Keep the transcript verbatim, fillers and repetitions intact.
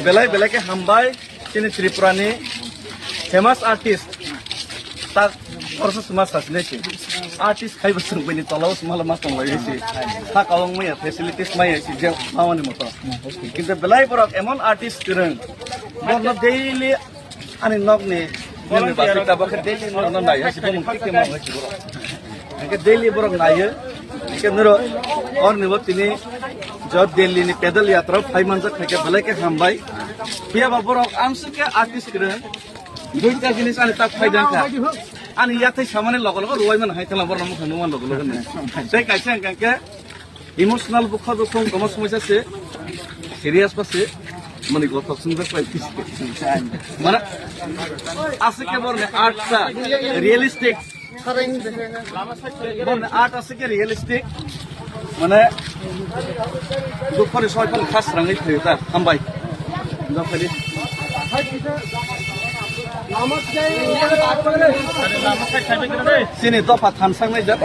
Belai belai khe hambai chini Tripura ni famous artist. Tak orso suma sasne si. Artist khai basung bini tola suma lama tong lai si. Thak awang maya facilities maya si je mawani moto. Kintu belai borok emon artist kwrwng. Borno daily ani nokni nini basi tabok daily norok no nai si bomung kike mawai si borok. Hingke daily borok naiyo. Hingke nuro orni bo tini jo Delhi ni pedal yatra phai manjak hingke belai khe hambai. Phiya ba borok amsuk khe artist kwrwng. Duita jinis ani tak phai jang kha. Ani yathai samani logo logo ruwai man hai thala borok mukha nungma logo logo ne. Tei kaisa hingke emotional bukha dukhung komo somoisa se serious ba se mani gothok sung jak pai. Mana asik ke borni art sa realistic. Borni art asik ke realistic. Mane dukhani soi pal khas rangi thai ta hambai. Dokhani. Sini dopha thansang nai jak.